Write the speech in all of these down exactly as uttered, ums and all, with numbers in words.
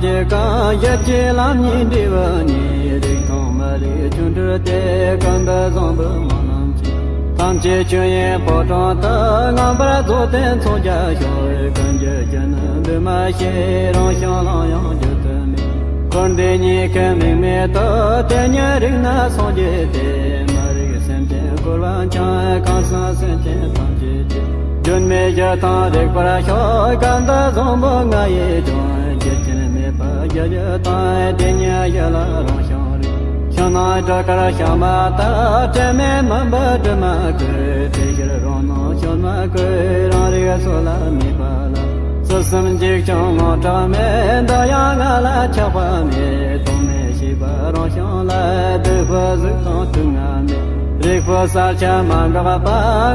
ཀྱི་གང་ཡིད་ཀྱི་ལམ་གཉིས་འབྲས་བུ་གཉིས། རིགས་མཐོང་མ་རིག་ཆོ་འཕྲུལ་ཏེ། ཀུན་ཏུ་བཟང་པོའི་སྨོན་ལམ་གྱིས། ཐམས་ཅད་ཆོས་དབྱིངས་ཕོ་བྲང་དུ། མངོན་པར་རྫོགས་ཏེ་མཚོན་རྒྱ་ཤོག། ཀུན་གྱི་རྒྱུ་ནི་འདུས་མ་བྱས། རང་བྱུང་ལམ་ཡང་བརྗོད་དུ་མེད། འཁོར་འདས་གཉིས་ཀའི་དམིགས་མེད་དུ། དེ་ཉིད་རིག་ན་སངས་རྒྱས་ཏེ། མ་རིག་སེམས་ཅན་འཁོར་བ་འཆིང་། གང་ཟག་སེམས་ཅན་ཐམས་ཅད་ཀྱི། སྒྱུ་མའི་གཞི་དང་རིག་པར་ཤོག། ཀུན་ཏུ་བཟང་པོ་ང་ཡིས་ཀྱང་། རྒྱུ་རྐྱེན་མེད་པར་གཞི་བཞི་དང་། དེ་ཉིད་གཞི་ལ་རང་བྱུང་རིག། ཕྱི་ནང་སྒྲོ་སྐུར་ཤར་མ་ཐག། དྲི་མེད་མུན་པའི་དྲི་མ་བཀོད། དེ་ཕྱིར་རང་སྣང་ཤར་མ་བཀོད། རང་རིག་སོ་ལ་གནས་པ་ལ། ཟུར་གསུམ་འཇིགས་བྱུང་དངངས་སྐྲག་མེད། འདི་ཡང་ང་ལ་ཆགས་པ་མེད། གདོང་མེད་ཤེས་པ་རང་བྱུང་ལ། སྡིག་པའི་གཟུགས་དང་དུག་ལྔ་མེད། རིག་པའི་གསལ་ཆ་མ་འགགས་པ།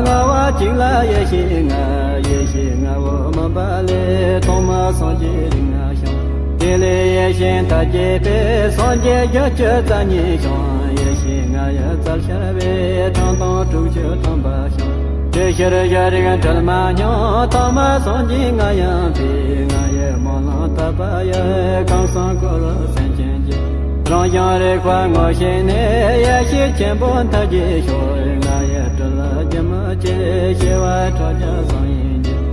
ལྔ་བ་གཅིག་ལ་ཡེ་ཤེས་ལྔ། ཡེ་ཤེས་ལྔ་པོ་མུན་པ་ལས། ཐོག་མར་སངས་རྒྱས་རིགས་ལྔ་བྱུང་། དེ་ལས་ཡེ་ཤེས་མཐའ་རྒྱས་པས། སངས་རྒྱས་བཞི་བཅུ་རྩ་གཉིས་བྱུང་། ཡེ་ཤེས་ལྔ་ཡི་རྩལ་ཤར་བས། ཁྲག་འཐུང་དྲུག་ཅུ་ཐམ་པ་བྱུང་། དེ་ཕྱིར་གཞི་རིག་འཁྲུལ་མ་མྱོང་། ཐོག་མར་སངས་རྒྱས་ལྔ་ཡིན་པས། ལྔ་ཡི་སྨོན་ལམ་བཏབ་པ་ཡི། གང་སང་འཁོར་བའི་སེམས་ཅན་གྱི། རང་བྱུང་རིག་པ་ངོ་ཤེས་ནས། ཡེ་ཤེས་ཆེན་པོ་མཐའ་རྒྱས་ཤོག། ལྔ་ཡི་སྤྲུལ་པ་རྒྱུན་མི་ཆད། ཤེས་པ་ཕྲག་བརྒྱ་སངས་ཡིན་གྱི།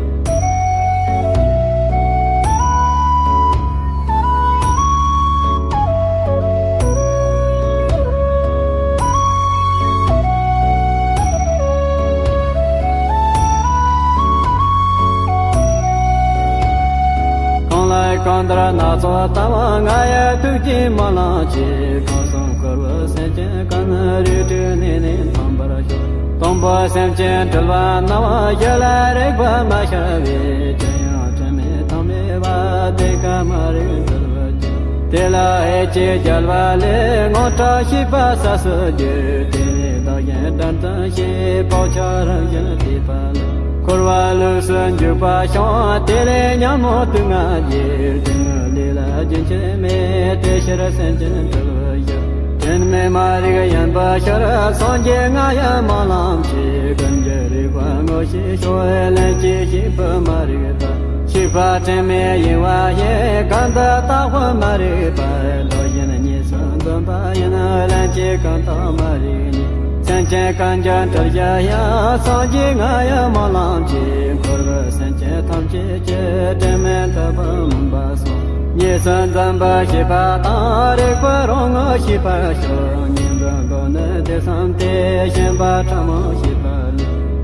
གང་ལ་གང་འདུལ་སྣ་ཚོགས་དང་། ལྔ་ཡི་ཐུགས་རྗེའི་སྨོན་ལམ་གྱིས། གང་སང་འཁོར་བའི་སེམས་ཅན་ཀུན། རིགས་དྲུག་གནས་ནས་ཐོན་པར་ཤོག། དང་པོ་སེམས་ཅན་འཁྲུལ་པ་རྣམས། གཞི་ལ་རིག་པ་མ་ཤར་བས། ཅི་ཡང་དྲི་མེད་ཐོགས་མེད་པ། དེ་ཀ་མ་རིག་འཁྲུལ་པའི་རྒྱུ། དེ་ལ་ཨེ་ཅི་རྒྱལ་བ་ལས། དངངས་སྐྲག་ཤེས་པ་ཟད་སོ་འགྱུར། དེ་ནས་བདག་གཞན་དགྲར་འཛིན་ཞེས། བག་ཆགས་རང་བཞིན་བརྟས་པ་ལས། འཁོར་བ་ལུགས་སུ་འཇུག་པ་བྱུང་། དེ་ལས་ཉོན་མོངས་དུག་ལྔ་རྒྱས། སྡུག་བསྔལ་ལས་ལ་རྒྱུན་ཆད་མེད། དེ་ཕྱིར་སེམས་ཅན་འཁྲུལ་པའི་གཞི། དྲི་མེད་མ་རིག་ཡིན་པར་ཤར། སངས་རྒྱས་ལྔ་ཡི་སྨོན་ལམ་གྱིས། ཀུན་གྱི་རིག་པ་ངོ་ཤེས་ཤོག། ལྷན་སྐྱེས་ཤེས་པ་མ་རིག་པ། ཤེས་པ་དྲི་མེད་ཡེངས་པ་ཡིས། གང་དུ་བརྟགས་པ་མ་རིག་པ། བདག་གཞན་གཉིས་སུ་འཛིན་པ་ཡིན། ལྷན་སྐྱེས་ཀུན་བརྟགས་མ་རིག་གཉིས། སེམས་ཅན་ཀུན་གྱི་འཁྲུལ་གཞི་ཡིན། སངས་རྒྱས་ལྔ་ཡི་སྨོན་ལམ་གྱིས། འཁོར་བའི་སེམས་ཅན་ཐམས་ཅད་ཀྱི། དྲི་མེད་ཐུབ་པ་མུན་པ་སོལ། གཉིས་སུ་འཛིན་པ་ཤེས་པ་དང་། རིག་པ་རང་ངོ་ཤེས་པར་ཤོག། གཉིས་འཛིན་རྡོ་ནི་དེ་བསམ་སྟེ། ཞེན་པ་ཕྲ་མོ་ཤེས་པ་ལས།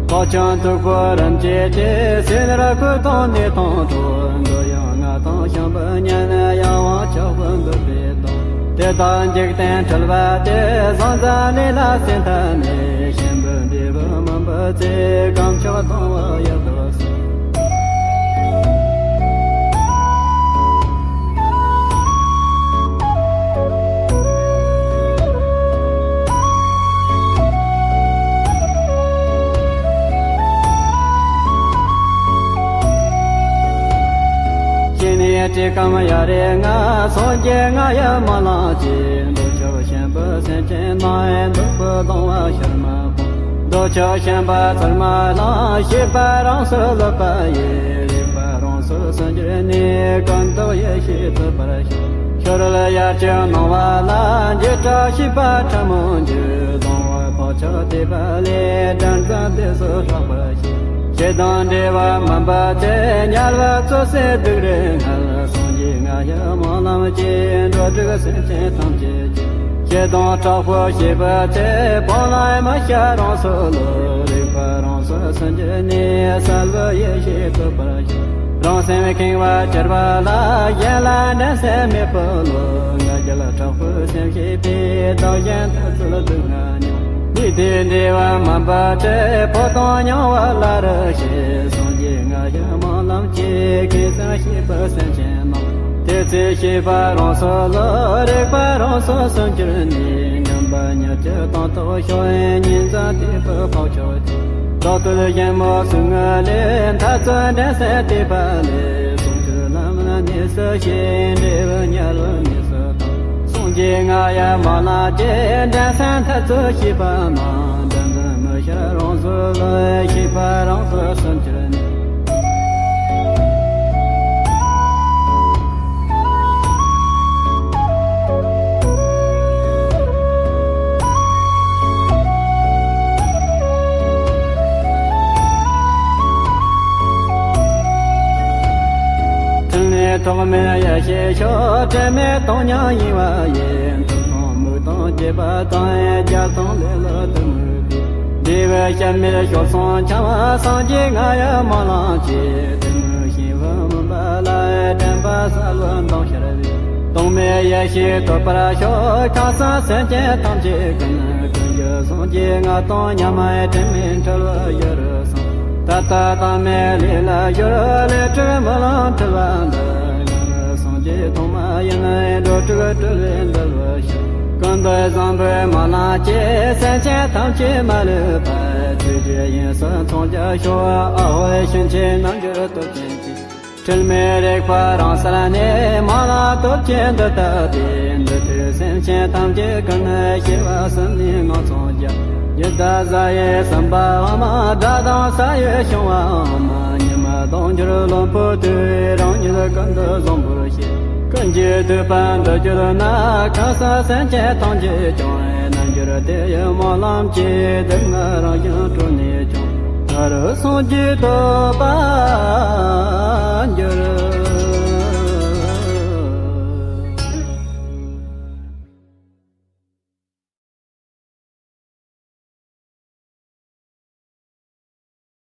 བག་ཆགས་མཐུག་པོ་རིམ་གྱིས་བཅད། སྲིད་ནི་ཁུར་དང་ནད་དང་གྲོགས། འདོད་ཡོན་ལྔ་དང་བྱམས་པའི་གཉེན། ཡང་དབང་ཆོག་པའི་འདོད་པའི་དོན། དེ་དག་འཇིག་རྟེན་འཁྲུལ་པ་སྟེ། བཟང་བཙལ་ལས་ལ་སེམས་ཐ་མལ། ཞེན་པའི་འབྲས་བུ་མུན་པའི་ཚེ། གང་ཕྱོགས་ལྡང་བ་ཡོད་དོ་གསུངས། ཤེས་ནས་བཀྲེས་སྐོམ་ཡ་རེ་ལྔ། སངས་རྒྱས་ལྔ་ཡི་སྨོན་ལམ་གྱིས། འདོད་ཆགས་ཞེན་པའི་སེམས་ཅན་རྣམས། འདོད་པའི་ལྡང་བ་ཕྱིར་མ་འོང་། འདོད་ཆགས་ཞེན་པ་ཚུར་མ་ལང་། ཤེས་པ་རང་སོར་ལུས་པ་ཡིས། རིག་པ་རང་སོར་སུན་འགྱུར་ནས། ཀུན་རྟོག་ཡེ་ཤེས་ཐོབ་པར་ཤོག། ཤོར་ལ་ཡར་གྱི་སྣང་བ་ལ། འཇིགས་སྐྲག་ཤེས་པ་ཕྲ་མོ་འགྱུར། སྡང་བའི་བག་ཆགས་བརྟས་པ་ལས། དགྲར་འཛིན་དེ་སོགས་སྐྲག་པར་བྱེད། ཞེ་སྡང་འདྲེ་བ་མུན་པ་ཚེ། དམྱལ་བ་བཙོ་བྱེད་སྡུག་རུས་ངལ། སངས་རྒྱས་ལྔ་ཡི་སྨོན་ལམ་གྱིས། འགྲོ་དྲུག་སེམས་ཅན་ཐམས་ཅད་ཀྱི། ཞེ་སྡང་དྲག་པོ་ཞེས་པའི་ཚེ། སྤང་བླང་མི་བྱ་རང་སོར་ལུས། རིག་པ་རང་སོར་སུན་འགྱུར་ནས། གསལ་བའི་ཡེ་ཤེས་ཐོབ་པར་ཤོག། རང་སེམས་ཁེངས་པ་གྱུར་པ་ལ། གཞན་ལ་འགྲན་སེམས་མེད་པའི་བློ། ང་རྒྱལ་དྲག་པོའི་སེམས་ཞེས་པས། བདག་གཞན་ཐ་ཚུལ་སྡུག་བསྔལ་མྱོང་། ལུས་འདི་འབྲལ་བ་མིན་པ་ཕྱིར། འཕོ་ལྟུང་མྱོང་བ་སླར་ཞི། སངས་རྒྱས་ལྔ་ཡི་སྨོན་ལམ་གྱིས། ཁེ་བཟང་ཤེས་པའི་སེམས་ཅན་རྣམས། དེ་ཚེ་ཤེས་པ་རང་སོར་ལུས། རིག་པ་རང་སོར་སུན་གྱུར་ནས། ཉམས་པ་ཉིད་ཀྱི་དོན་རྟོགས་ཤོག། གཉིས་འཛིན་བརྟས་པའི་བག་ཆགས་ཀྱིས། བདག་བསྟོད་གཞན་སྨོད་ཟུག་རྔུ་ལས། འཐབ་རྩོད་འགྲན་སེམས་བརྟས་པ་ལས། ཟུང་འཇུག་ལམ་ལ་གནས་སུ་ཞིག། འབྲས་བུ་དམྱལ་བའི་གནས་སུ་དང་། སངས་རྒྱས་ལྔ་ཡི་སྨོན་ལམ་གྱིས། འགྲན་སེམས་འཐབ་རྩོད་ཤེས་པ་རྣམས། དགྲར་འཛིན་མི་བྱ་རང་སོར་ལུས། ཤེས་པ་རང་སོར་སུན་གྱུར་ནས། ཐོགས་མེད་ཡེ་ཤེས་ཤོག་དྲན་མེད་སྟོང་ཉིད་ཡིན་པ་ཡིན། མཐུ་དང་མུག་དང་རྒྱུ་བ་དང་རྒྱ་དང་ལས་ལ་དུ་མུག་པའི། འདི་བས་སྐྱབས་མེད་ཤོར་སོང་འཁྱམས་པ་སངས་རྒྱས་ང་ཡི་སྨོན་ལམ་གྱིས། དེ་ནི་ཤིང་བུ་མུན་པ་ལ་དྲན་པ་གསལ་བའི་མདངས་ཤར་བའི། སྟོང་མེད་ཡེ་ཤེས་ཐོབ་པར་ཤོག་ཁམས་གསུམ་སེམས་ཅན་ཐམས་ཅད་ཀུན། ཀུན་གྱི་སངས་རྒྱས་ང་དང་མཉམ། དྲན་མེད་འཁྲུལ་བ་ཡུལ་སོང་། ད་ལྟ་དང་མེད་ལས་ལ་སྦྱོར། ལས་དྲུག་སྨོན་ལམ་འཁྲུལ་བ་འདི། སངས་རྒྱས་ཐོག་མ་ཡིན། འགྲོ་དྲུག་སྤྲུལ་པས་འདུལ་བར་ཤོག་ཀུན་ཏུ་བཟང་པོའི་སྨོན་ལམ་གྱིས། སེམས་ཅན་ཐམས་ཅད་མ་ལུས་པ། ཆོས་ཀྱི་དབྱིངས་སུ་མཚོན་རྒྱ་ཤོག་ཨ་ཧོ་ཡེ་ཤེས་ཆེན་རྣལ་འབྱོར་སྟོབས་ཅན། འཁྲུལ་མེད་རིག་པ་རང་གསལ་ནས། སྨོན་ལམ་སྟོབས་ཀྱིས་འདི་ལྟ་སྟེ། འདི་ལྟར་སེམས་ཅན་ཐམས་ཅད་ཀུན། སྐྱེ་བ་གསུམ་ནས་ངང་ཚང་རྒྱ། ཡི་དྭགས་གཟའ་ཡི་ཟམ་པའམ། དགྲ་དང་ས་ཡི་ཤིང་བའམ། ཉི་མ་ལྡོག་འགྱུར་ལོང་བུ་དུས། རང་ཉིད་ཀུན་ཏུ་བཟང་པོར་ཤེས། ཀུན་གྱིས་བསྡུས་པ་འདི་བརྗོད་ན། ཁམས་གསུམ་སེམས་ཅན་ཐམས་ཅད་ཀྱང་། རྣལ་འབྱོར་དེ་ཡི་སྨོན་ལམ་གྱིས། སྡུག་བསྔལ་རང་བཞིན་གྲོལ་ནས་ཀྱང་། ད་རུང་སངས་རྒྱས་ཐོབ་པ།